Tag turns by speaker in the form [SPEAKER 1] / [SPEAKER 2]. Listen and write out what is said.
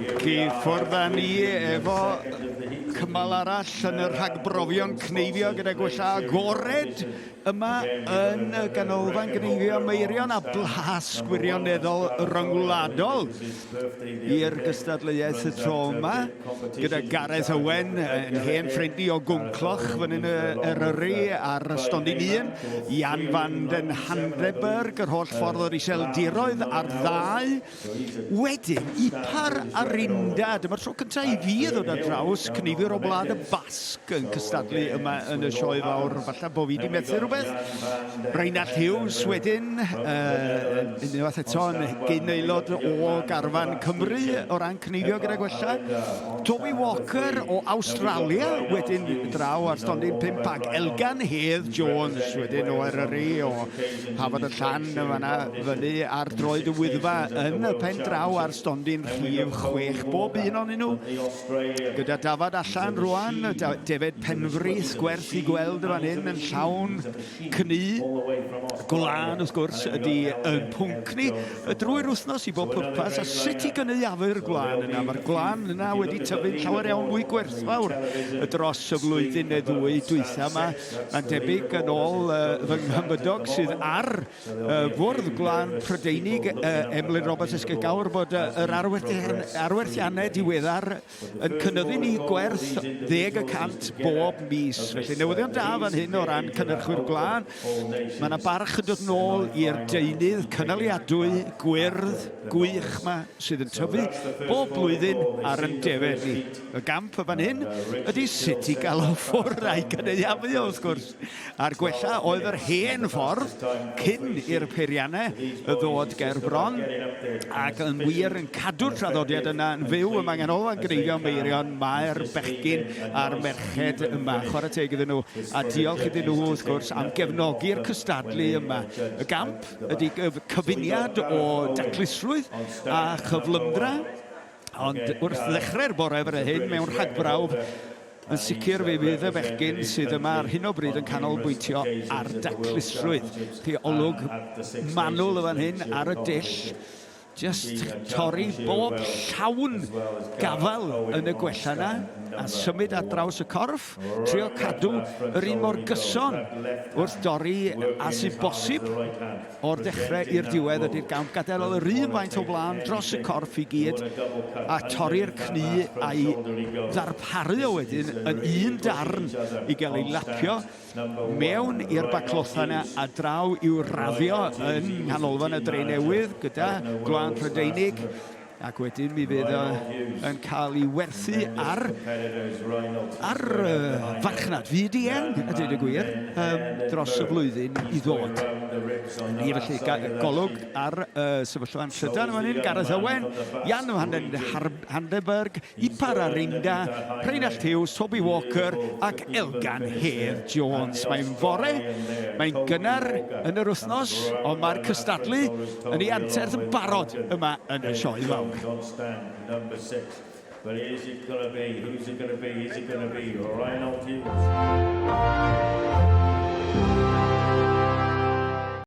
[SPEAKER 1] Ac i ffwrdd â ni efo cymal arall yn y rhagbrofion cneifio gyda gwella agored yma yn y Ganolfan Gneifio Meirion a blas gwirioneddol ryngwladol i'r gystadleuaeth y tro yma gyda Gareth Owen yn hen ffrind i o Gwncloch fan hyn y Eryri ar stondin 1, Jan van den Handeberg yr holl ffordd o'r Iseldiroedd ar ddau. Wedyn, Ipar Arinda, dyma'r tro cyntaf i fi ddod ar draws cneifiwr o Wlad y Basg yn cystadlu yma yn y Sioe Fawr. Falle bod fi wedi methu rhywbeth. Reinald Hughes wedyn, unwaith eto yn gyn aelod o garfan Cymru o ran cneifio gyda gwella. Toby Walker o Awstralia wedyn draw ar stondin 5 ac Elgan Hedd Jones wedyn o Eryri o Hafod y Llan yn fanna fyny ar droed y Wyddfa yn y pen draw ar stondin rhif 6 bob un onyn nhw gyda dafad allan rwan, defed Penfrith gwerth i gweld yn fan hyn yn llawn cnu gwlân wrth gwrs ydy yn pwnc ni drwy'r wythnos i bob pwrpas a sut i gynaeafu'r gwlân yna. Mae'r gwlân yna wedi tyfu'n llawer iawn mwy gwerthfawr dros y flwyddyn neu ddwy dwytha yma. Mae'n debyg yn ôl fy nghymydog sydd ar fwrdd gwlân Prydeinig, Emlyn Roberts Esgygawr, bod yr arwerthiannau diweddar yn cynyddu ni gwerth 10% bob mis. Felly newyddion da fan hyn o ran cynhyrchwyr gwlân. Mae yna barch yn dod nôl i'r deunydd cynaliadwy, gwyrdd, gwych 'ma sydd yn tyfu bob blwyddyn ar yn defed ni. Y gamp y fan hyn ydy sut i gael o ffwrdd a'i gynaeafu o wrth gwrs. A'r gwella oedd yr hen ffordd cyn i'r peiriannau ddod ger bron ac yn wir yn cadw'r traddodiad yna yn fyw yma yng Nghanolfan Gneifio Meirion mae'r bechgyn a'r merched yma. Chwarae teg iddyn nhw a diolch iddyn nhw wrth gwrs am gefnogi'r cystadlu yma. Y gamp ydy cyfuniad o daclusrwydd a chyflymdra ond wrth ddechrau'r bore fel hyn mewn rhagbrawf Yn sicr fe fydd y bechgyn sydd yma ar hyn o bryd yn canolbwyntio ar daclusrwydd. Chi olwg manwl y fan hyn ar y dull. Just torri bob llawn gafael yn y gwella yna a symud ar draws y corff, trio cadw yr un mor gyson wrth dorri a sydd bosib o'r dechrau i'r diwedd ydy'r gamp. Gadael yr un faint o wlân dros y corff i gyd a torri'r cnu a'i ddarparu o wedyn yn un darn i gael ei lapio mewn i'r baclotha yna a draw i'w raddio yn nghanolfan y Dre Newydd gyda Gwlân Prydeinig ac wedyn mi fydd o yn cael ei werthu ar, ar uh, farchnad fyd-eang, a dweud y gwir, um, dros y flwyddyn i ddod. Ni felly golwg ar uh, sefyllfa'n llydan fan hyn, Gareth Owen, Jan van den Handeberg, Ipar Arinda, Rheinallt Hughes, Toby Walker ac Elgan Hedd Jones. Mae'n fore, mae'n gynnar yn yr wythnos, ond mae'r cystadlu yn ei anterth yn barod yma yn y Sioe Fawr.
[SPEAKER 2] But is it gonna be? Who's it gonna be? Is it gonna be Reinhold Hughes?